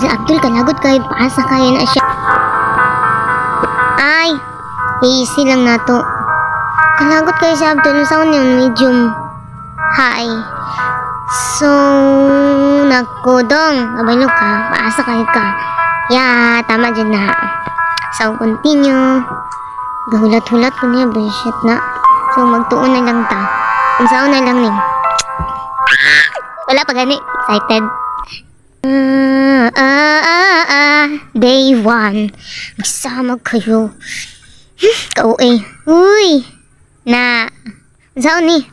Si Abdul kalagot kay paasa kayo na siya. Ay, easy lang nato. Kalagot kayo si Abdul sa yun, medium high. So, nako dong, kabalo ka, paasa kayo ka. Yeah, tama dyan na. So, continue. Gahulat-hulat ko niya, bullshit na. So, magtuon na lang ta. Unsaon na lang ni. Wala pa gani. Excited. Ah, ah, ah, ah. Day 1. Magsama kayo. Kauwi. Uy! Na. Unsaon ni?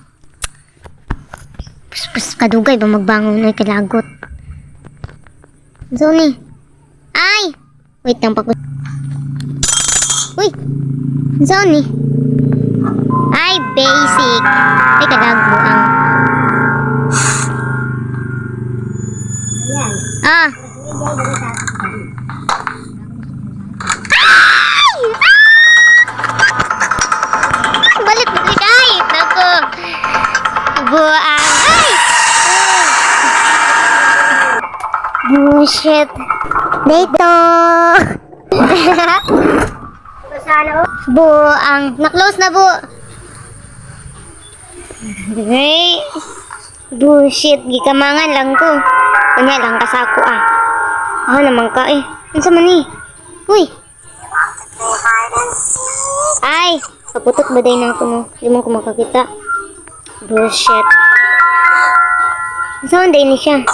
Pus, kadugay ba magbangon ay kalagot. Unsaon ni? Ay! Wait lang pag. Uy! Unsaon ni? Ay, basic. Ay, kalagbo ang. Ah! Ay! Ah! Balik, balik, ay! Naku! Buang. Ay! Bullshit. Dito! Buang. Na-close na, bu. Hey. Bullshit. Gikamangan lang ko. Kunya lang kasako ah. Ako naman ka eh. Unsa man ni? Uy. Ay, kaputot ba day na ako no? Di man ko makakita. Bullshit. Unsa man day ni siya?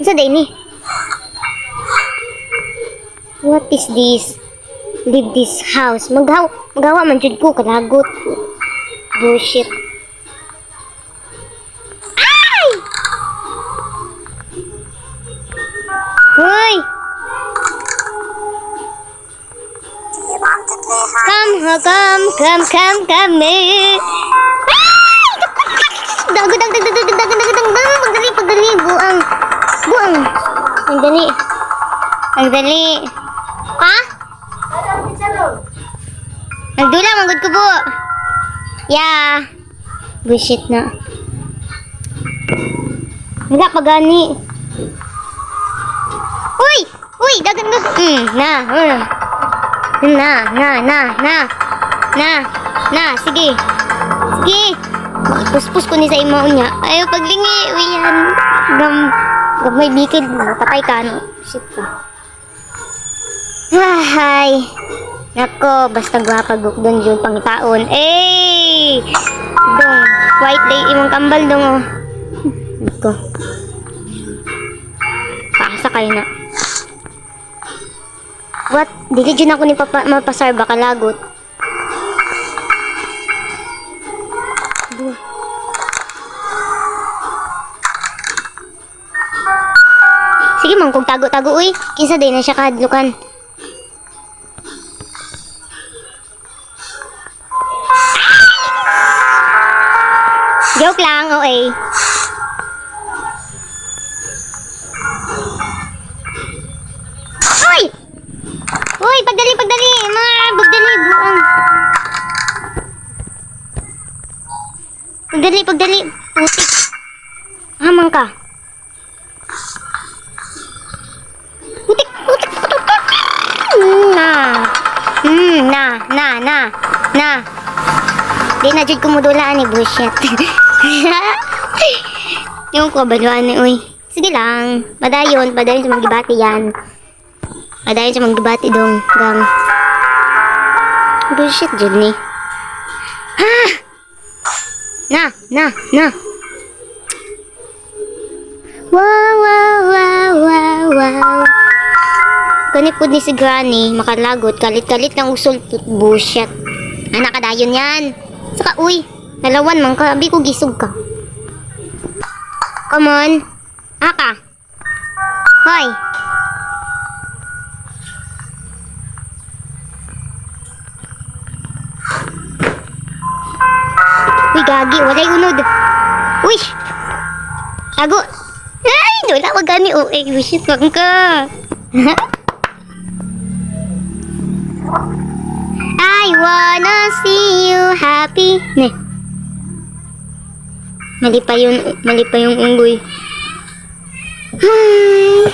Unsa day ni? What is this? Leave this house. Magawa man jud ko kalagot. Bullshit. Ay! Hoy! Come, come, come, come, come, eh. Ay! Dag, dag, dag, dag, dag, dag, dag, dag, dag, pagdali, pagdali, buang, buang. Ang dali. Ang dali. Ha? Nagdula, manggod ko po. Yeah. Bullshit na. Wala pa gani. Uy! Uy! Dagan dagan. Na. Na, na, na, na. Na. Na, sige. Sige. Puspos ko ni sa imo niya. Ayaw paglingi. Uy, yan. Gamay bikid. Patay ka, no? Shit ka. Hay. Nako, basta gwapa gukdon yung pangitaon. Eh! Dong, white lay imong kambal dong oh. Nako. Paasa kayo na. What? Dili dyan ako ni papa, mapasar baka lagot. Buh. Sige man, kung tago-tago, uy. Kinsa day na siya kahadlukan. Joke lang, okay. Uy! Uy, pagdali, pagdali! Mga pagdali, buang. Pagdali, pagdali. Putik. Hamang ka. Putik, putik, putik, putik. Na. Na, na, na. Na. Di na jud kumudulaan ni bullshit. Yung ko baluan ni uy. Sige lang. Padayon, padayon sa mga gibati yan. Padayon sa mga gibati dong, gang. Bullshit jud ni. Ha! Na, na, na. Wow. Kani pud ni si Granny, makalagot, kalit-kalit ng usol, bullshit. Anak kadayon yan. Saka, uy, nalawan man ka, abi ko gisog ka. Come on. Aka. Hoy. Uy, gagi, walay unod. Uy! Tago. Ay, wala ko gani. Oh, eh, shit lang ka. I wanna see you happy. Ne. Mali pa yun, mali pa yung unggoy. Hi.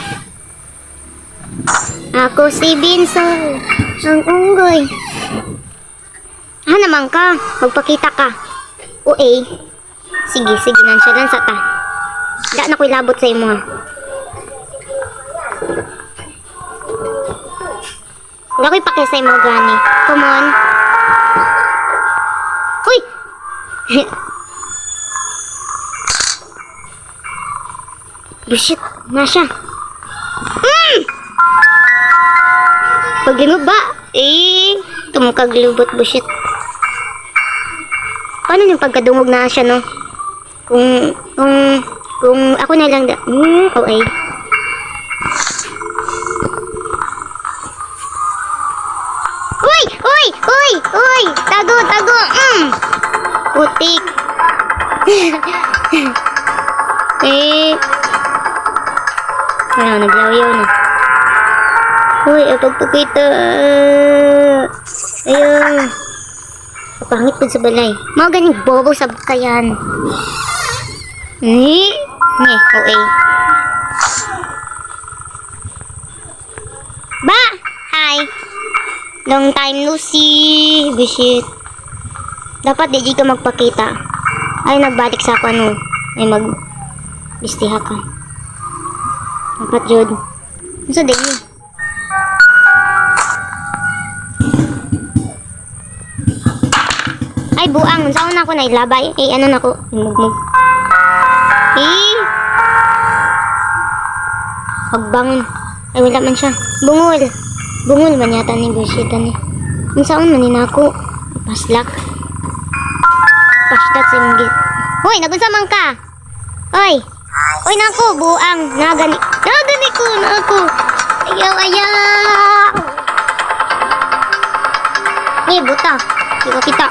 Ako si Binsoy, ang unggoy. Ah, naman ka. Magpakita ka. O eh. Sige, sige, nonchalant sa ta. Da na ko'y labot sa imo ha. Wala ko'y pake sa imo, gani. Come on. Uy! Bullshit. Na siya. Paglingog ba? Eh, tumukag lubot, bullshit. Paano yung pagkadungog na siya, no? Kung ako na lang, okay. Uy! Uy! Uy! Uy! Tago! Tago! Putik! Eh. Ano, naglawiyaw na. Uy, ay pagpakita. Ayun. Pangit po sa balay. Mga ganing bobo sa kayan. Ni? Ni, okay. Ba! Hi! Long time no see. Bisit. Dapat di ka magpakita. Ay, nagbalik sa ako ano. Ay, mag... Bistiha ka. Dapat jud. Ano sa ni? Ay, buang. Saan na ako nailabay? Eh, ano na ako? Mugmug. Eh! Pagbangon. Ay, wala man siya. Bungol. Bungol man yata ni bullshit ni. Ang saan man ni nako? Paslak. Paslak sa imong git. Hoy, nagunsa man ka? Hoy. Hoy, nako, buang. Nagani. Nagani ko, nako. Ayaw, ayaw. Eh, buta. Di ko kita.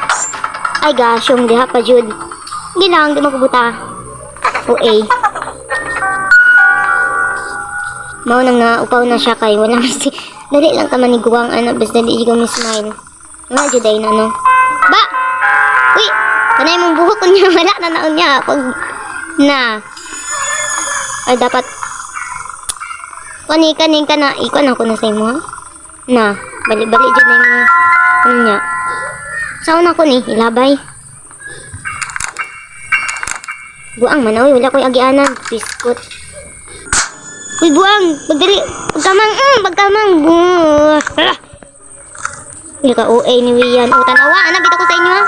Ay, gasyong diha pa, jud. Hindi lang, di mo kubuta. O, eh. Mao nang naupaw na siya kay wala mas dali lang ka maniguang ano basta di ka smile. Nga jud ay na no. Ba. Uy, kanay mong buhok niya wala na naon niya pag na. Ay dapat kani kani ka na ikaw na ko na sa imo. Ha? Na, bali-bali jud na imong ano niya. Saan ako ni ilabay. Buang man oy, wala ko'y agianan. Biskot. Uy, buang! Pagdali! Pagkamang! Pagkamang! Ah! Hindi ka OA ni Wian. O, tanawa! Ano, bita ko sa inyo, ha?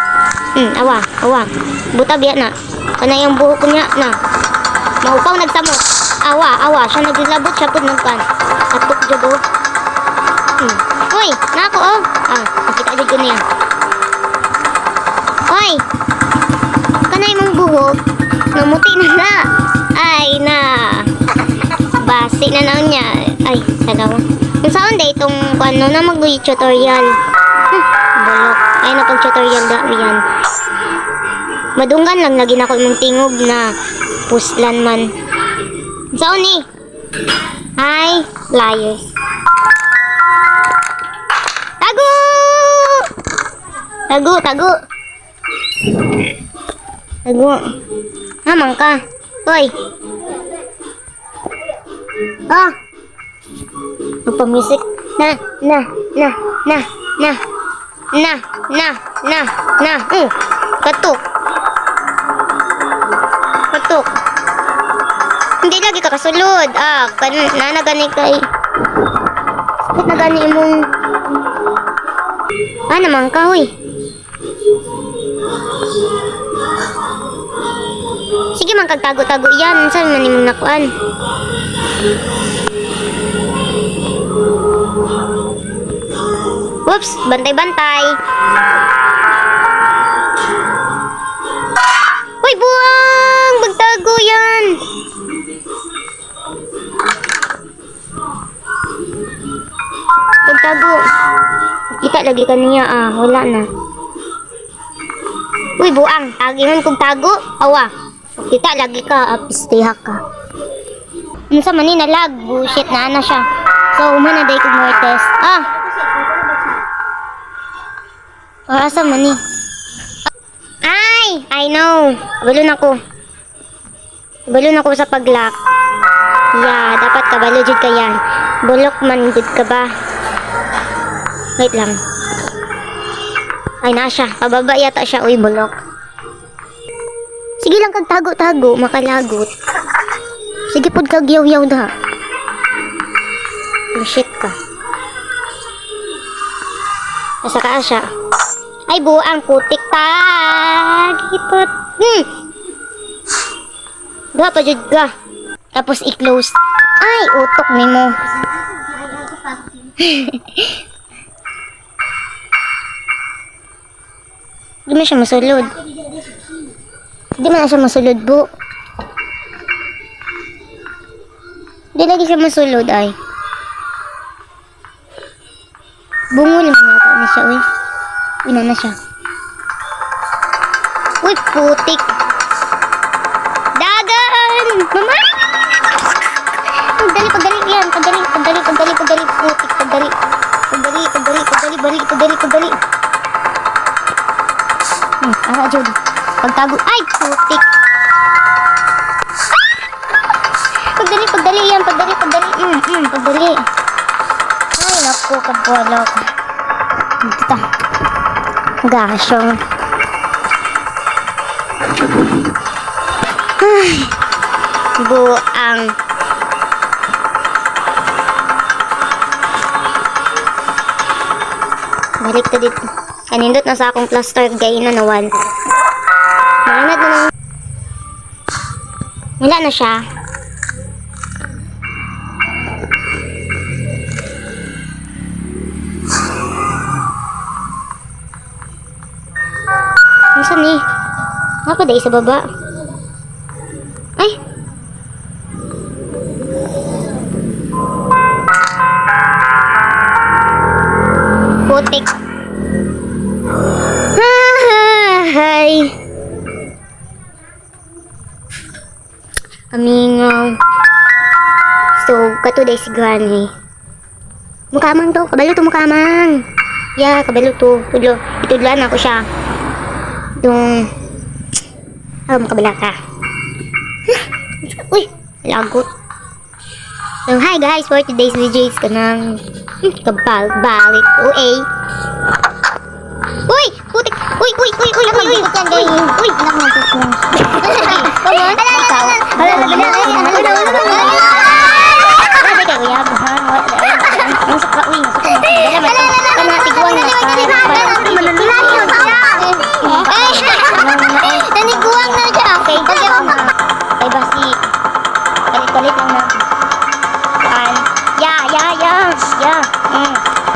Awa, awa. Buta, biya na. Kana yung buhok ko niya, na. Maupaw, nagsamot. Awa, awa. Siya naglabot, siya pud nagkan. Atok, jud, oh. Uy, nako, oh. Ah, nakita jud ko niya. Uy! Kanay mong buhok, namuti na na. Ay, na. Basi na naon niya. Ay, salawa. Kung saan day itong ano na mag-tutorial. Bulok. Ay, napag-tutorial da, yan. Madunggan lang lagi na ko imong tingog na puslan man. Saan ni? Ay, liars. Tago! Tago, tago. Tago. Hamang ka. Hoy. Ah. Magpa-music. Na, na, na, na, na. Na, na, na, na. Katok. Katok. Hindi lagi ka kasulod. Ah, kan na gani kay. Sakit na gani imong. Ah, naman ka, huy. Sige man kagtago-tago yan. Saan man imong nakuan? Whoops! Bantay-bantay! Uy, buwang! Magtago yan! Magtago. Kita lagi kaniya ah. Wala na. Uy, buang! Tagingon kong tago. Awa. Kita lagi ka. Ah, pisteha ka. Unsa man ni nalag? Bullshit na ana siya. So, umana day kog more test. Ah! Oh, asa man ni? Ay! I know! Kabalo na ko. Kabalo na ko sa pag-lock. Yeah, dapat kabalo jud ka yan. Bulok man gud ka ba? Wait lang. Ay, na siya. Pababa yata siya. Uy, bulok. Sige lang kag tago-tago, makalagot. Sige pod kag yaw-yaw na. Oh, shit ka. Nasa ka siya. Ay, buang putik ta. Gitot. Duha pa jud ka. Tapos i-close. Ay, utok nimo. Di man siya masulod. Di man na siya masulod, bu. Di lagi siya masulod, ay. Bungol man yata na siya, uy. Uy, na na siya. Uy, putik. Dagan! Mama! Pagdali, pagdali, yan. Pagdali, pagdali, pagdali, pagdali. Putik, pagdali. Pagdali, pagdali, pagdali, bali, pagdali, pagdali. Ara, jud. Pagtago. Ay, putik. Pagdali, pagdali yan. Pagdali, pagdali. Pagdali. Ay, naku, kabolok. Dito ta. Gasyong. Ay, buang. Balik ta dito. Kanindot na sa akong plaster gay na nawal. Maanad na lang. Wala na siya. Nasaan ni? Nga pa sa baba. Ay! Putik. Hi! Amingaw. So, katuday si Granny. Mukamang to. Kabalo to mukamang. Yeah, kabalo to. Tudlo. Itudloan ako siya. Yung... Ah, makabala ka. Uy! Lagot. So, hi guys! For today's video is kanang kabalik. OA. Uy! Putik! Uy! Uy! Uy! Uy! Uy! Uy! Uy! Uy! Anak mo, mo. Hala, hala, hala, hala, hala, hala. Grabe kay uyab, ha? Ang suka, uy, ang suka. Dala man, kana tiguan na ka. Ay, naniguang na siya. Okay, kay basi. Kalit-kalit lang na. Kuan. Ya, ya, ya. Ya.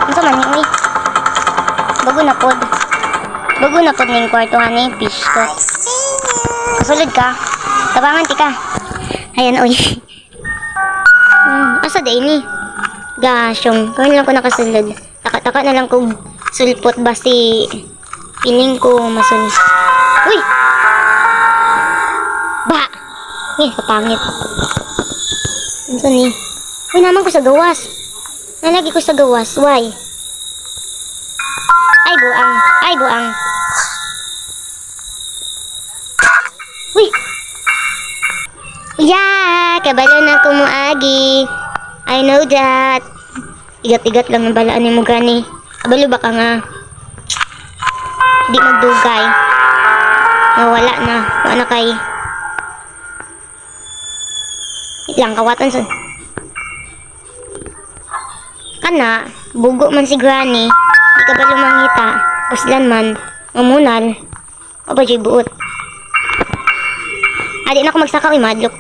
Unsa man ni, uy? Bago na pod. Bago na pod ning kwarto ani, fish ko. Kasulod ka. Tabangan ti ka. Ayan, uy. Asa day ni? Gasyong. Karon lang ko nakasulod. Taka-taka na lang kog sulpot basi piling ko masul. Uy! Ba! Eh, kapangit. Unsa ni? Uy, naman ko sa gawas. Nalagi ko sa gawas. Why? Ay, buang. Ay, buang. Uy! Yeah! Kabalo na ko moagi. I know that. Igat-igat lang ang balaan ni mo, Granny. Kabalo ba ka nga? Di magdugay. Nawala na. Wala na kay. Wait lang, kawatan sa... Kana, bugo man si Granny. Di ka ba lumangita? Puslan man. Mamunal. O ba dyo'y buot? Adi na ako magsaka, uy, madlok.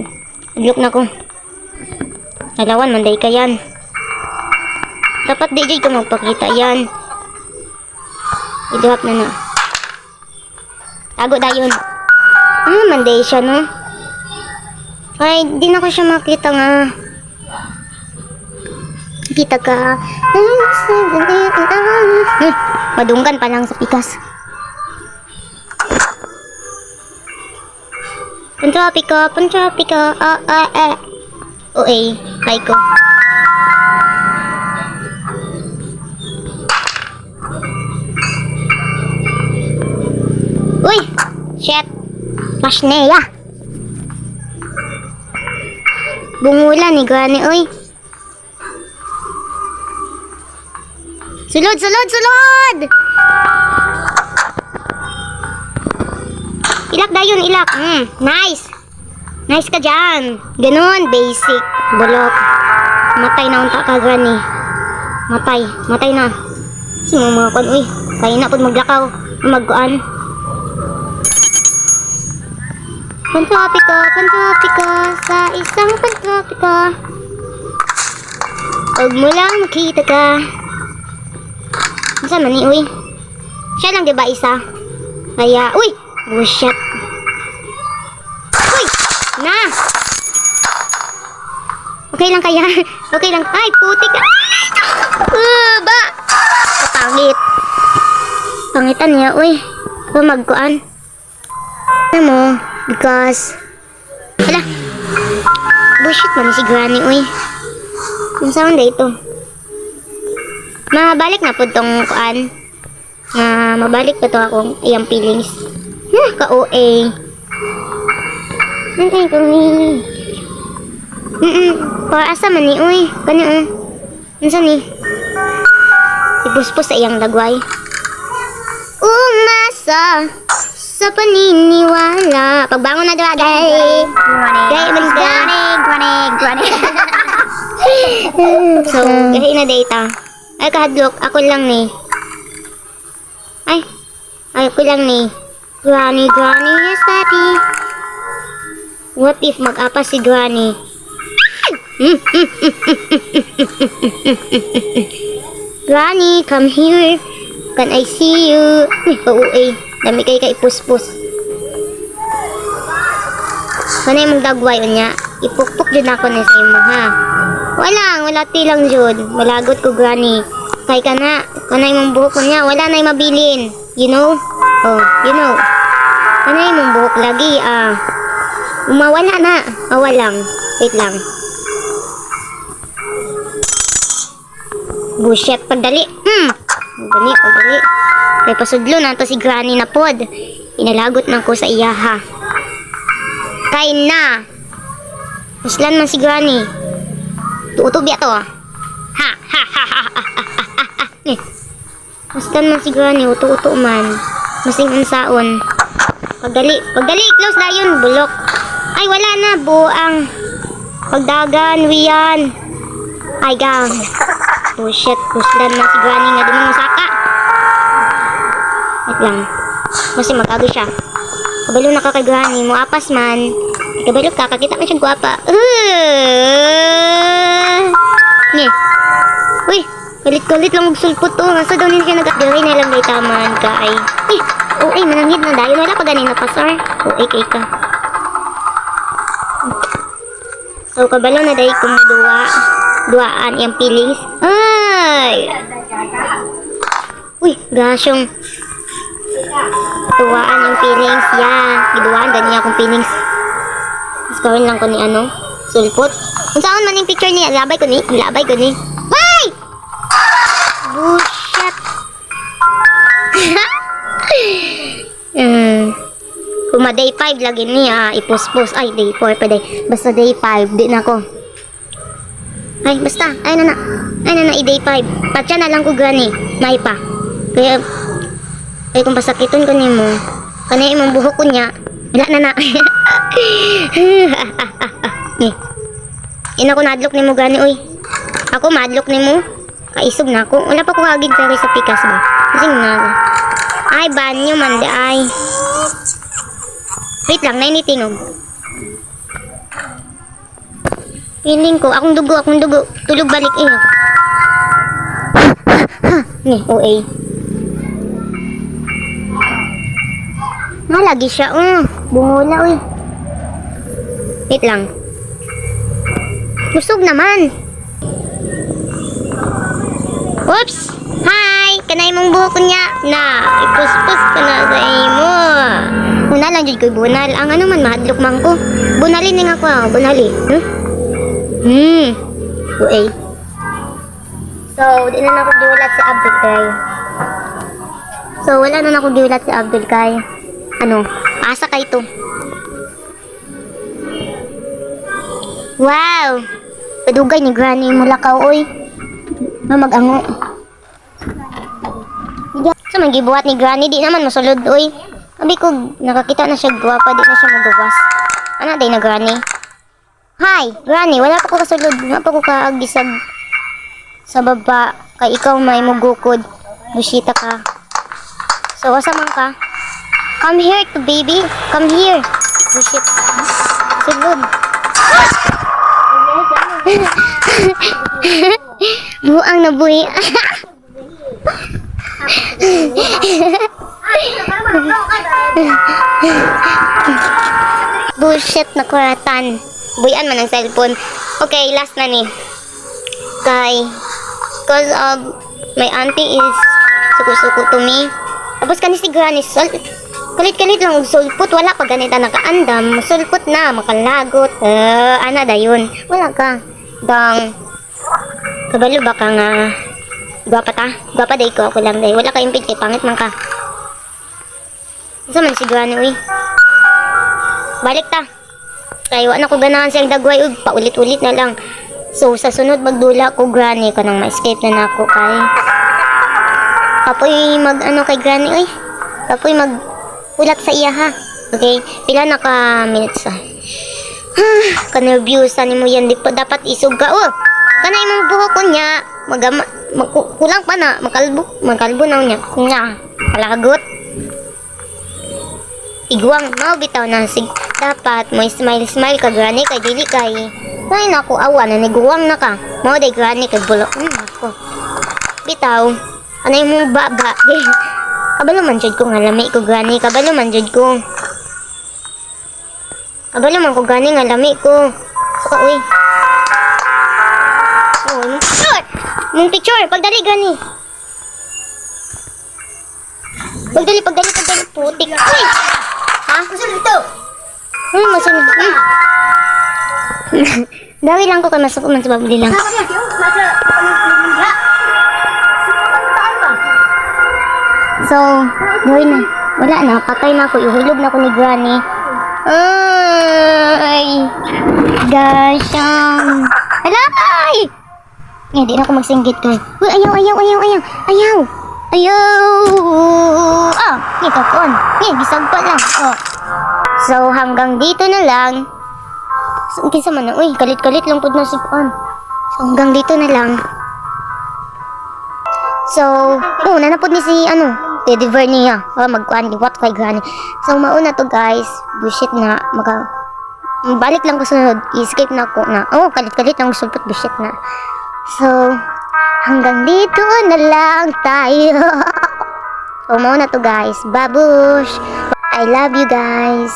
Madlok na ko. Dalawan, manday ka yan. Dapat di dyo'y ka magpakita yan. Iduhap na na. Tago dayon. Ah, manday siya, no? Ay, di na ko siya makita nga. Kita ka. Madunggan pa lang sa pikas. Pantropiko, pantropiko, ah, ah, ah. O, eh, hi ko. Uy! Shit! Masneya! Bungulan ni Granny, uy. Sulod, sulod, sulod! Ilak dayon, ilak. Nice. Nice ka dyan. Ganun, basic. Bulok. Matay na unta ka, granny. Matay. Matay na. Sino mga kuan, uy. Kaya na pud maglakaw. Magkuan. Pantropiko, pantropiko, sa isang pantropiko. Huwag mo lang makita ka. Saan man ni, uy? Siya lang, diba, isa? Kaya, uy! Bullshit. Uy! Na! Okay lang kaya? Okay lang. Ay, putik! Ay! Ba! Kapangit. Pangitan niya, uy. Pumagkuan. Ano mo? Because... Wala. Bullshit man si Granny, uy. Ang sound ito. Mabalik na po tong kuan. Nga, mabalik pa to akong iyang feelings. Ha, ka-OA. Ay, kami. Para asa man ni, uy. Kani, uy. Unsa ni? Ipuspos sa iyang lagway. Umasa sa paniniwala. Pagbangon na diba, gay. Gay, malis ka. Granny, granny, granny. So, gahi na data. Ay, kahadlok. Ako lang ni. Ay, ay, ako lang ni. Granny, Granny, yes, Daddy. What if mag-apa si Granny? Granny, come here. Can I see you? Uy, oo eh. Dami kay kay puspos. Kanay mong dagway unya. Ipukpok jud ako ni sa imo ha. Walang, wala tilang jud. Malagot ko granny. Kay kana, kanay mong buhok niya, wala na'y mabilin. You know? Oh, you know. Kanay mong buhok lagi ah. Umawala na. Ah, walang. Wait lang. Bullshit, pagdali. Pagdali, pagdali. Kay pasudlo na to si granny na pod. Inalagot na ko sa iya ha. Kay na. Uslan man si granny. Tuutob ya to. Ha ha ha ha ha ha ha ha. Eh. Uslan man si granny, uto-uto man. Masing unsaon. Pagdali, pagdali, close dayon, bulok. Ay wala na, buang. Pagdagan, wiyan. Ay gang. Bullshit, uslan man si granny nga di mo saka. Wait lang. Kasi mag-agi siya. Kabalo na ka kay granny, mo apas man. Kabalo ka, kakita man siyang gwapa. Nye. Uy, kalit-kalit lang magsulpot to. Nasa daw niya siya nag-diri na lang kay taman ka ay. Uy, oh, ay, mananghid na dayon. Wala pa ganin na pasar. Oh, ay, kay ka. So, kabalo na dahil kung duwa. Duaan yung feelings. Ay! Uy, gasyong. Duwaan yung feelings. Yeah. Giduwaan gani akong feelings. Mas gawin lang ko ni ano. Sulpot. Kung saan man yung picture niya, labay ko ni. Labay ko ni. Why? Bullshit. Kung ma day 5 lagi niya, ipuspos. Ay, day 4 pa day. Basta day 5, di na ko. Ay, basta. Ay na na. Ay na na, i-day 5. Tatya na lang ko gani. May pa. Kaya, ay kung pasakiton ko nimo, kanay imong buhok ko niya, wala na na. Eh. Ina ko nadlok nimo gani oy. Ako madlok nimo. Kaisog na ako. Wala pa ko kagig dari sa pikas ba. Kasi nga. Ay banyo man di ay. Wait lang, nainitingog. Feeling ko, akong dugo, akong dugo. Tulog balik eh. Ni, OA. Nga lagi siya, Bungula, uy. Wait lang. Busog naman. Oops! Hi! Kanay mong buhok niya. Na, ipuspos ko na sa imo. Una lang jud ko'y bunal. Ang ano man, mahadlok man ko. Bunali ni nga ko, ah. Bunali. Hmm? Okay. So, di na na ako giulat si Abdul kay. So, wala na na ako giulat si Abdul kay. Ano? Asa kay to? Wow! Padugay ni Granny mula ka, oy. Nga mag-ango. Sa man gibuhat ni Granny, di naman masulod, uy. Abi ko nakakita na siya gwapa, di na siya magawas. Ana day na, Granny. Hi, Granny, wala pa ko kasulod. Wala pa ko kaagisag sa baba. Kay ikaw may mugukod. Busita ka. So, asa man ka? Come here to baby. Come here. Bullshit. Sulod. Buang na buhi. Bullshit na kuratan. Buyan man ang cellphone. Okay, last na ni. Kay, 'cause of, my auntie is suko-suko to me. Tapos kani si Granny, sol, kalit-kalit lang og sulpot. Wala pa ganita nakaandam. Sulpot na, makalagot. Ana dayon. Wala ka. Dang, kabalo ba ka nga, gwapa ta? Gwapa day ko, ako lang day. Wala ka impid kay pangit man ka. Unsa man si Granny, uy? Balik ta. Kay wa na ko ganahan siyang dagway ug paulit-ulit na lang. So sa sunod magdula ko, Granny, kanang ma-escape na nako kay kapoy mag ano kay Granny, uy. Kapoy mag ulat sa iya ha. Okay, pila na ka minutes ah? Ka-nervous ani mo yan, di pa dapat isog ka. Oh, kana imong buhok ko niya, magama kulang pa na, makalbo, makalbo na niya. Nya, kalagot. Igwang mao bitaw na sig dapat mo smile smile ka, Granny, kay dili kay ay nako, awa na niguwang na ka mao day, Granny, kay bulo nako bitaw anay mong baba. Kabalo man jud ko nga lami ko, Granny. Kabalo man jud ko, kabalo man ko, Granny, nga lami ko. Suka uy. Oh, imong picture, imong picture, pagdali, Granny, pagdali, pagdali, pagdali. Putik uy, ha. Masulod to. Masunod. Dawi lang ko kay masuk man sa babali lang. Sa kanya, nasa pamilya. So, dawi na. Wala na, patay na ako. Ihulog na ako ni Granny. Ay! Gasyang. Hala! Ay! Eh, di na ako magsinggit kay. Uy, ayaw, ayaw, ayaw, ayaw. Ayaw! Ayaw! Ah, ni kakon. Ni, bisag pa lang. Oh. So, hanggang dito na lang. So, kinsa man na, uy, kalit-kalit lang pud na si Kuan. So, hanggang dito na lang. So, oh, nanapod ni si, ano, Teddy Bear niya. Oh, magkuan, liwat kay Granny. So, mauna to, guys. Bullshit na, maka, balik lang ko sunod. Escape na ako na. Oh, kalit-kalit lang sulpot, bullshit na. So, hanggang dito na lang tayo. So, mauna to, guys. Babush! I love you guys.